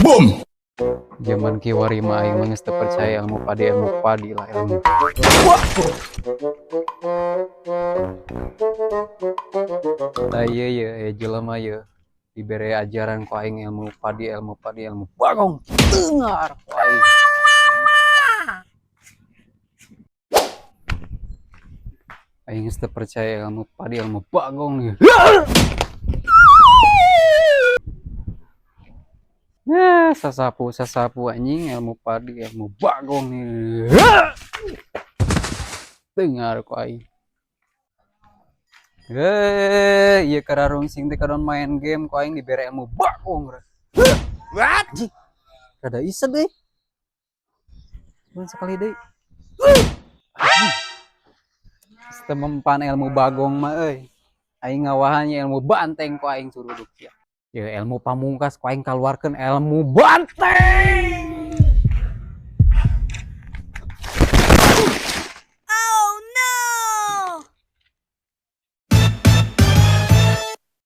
Boom! Zaman kiwari mah aing mah geus teu percaya ilmu padi lah ilmu. Tah ieu ye aya jelema ye dibere ajaran ku aing ilmu padi, ilmu padi, ilmu bagong tengar ku aing. Aing geus teu percaya ilmu padi, ilmu bagong nih. Nah, sasapu sasapu anjing ilmu padi, ilmu bagong nih. Dengar ku aing. Hei, ieu kararungsing teh kadon main game ku aing dibere ilmu bagong. What? Anjing. Rada iseg euy. Cuman sekali deui. Anjing. Teu mempan ilmu bagong mah euy. Aing ngawahan ilmu banteng ku aing suruduk ya. Ya ilmu pamungkas ku aing kaluarkeun ilmu banteng.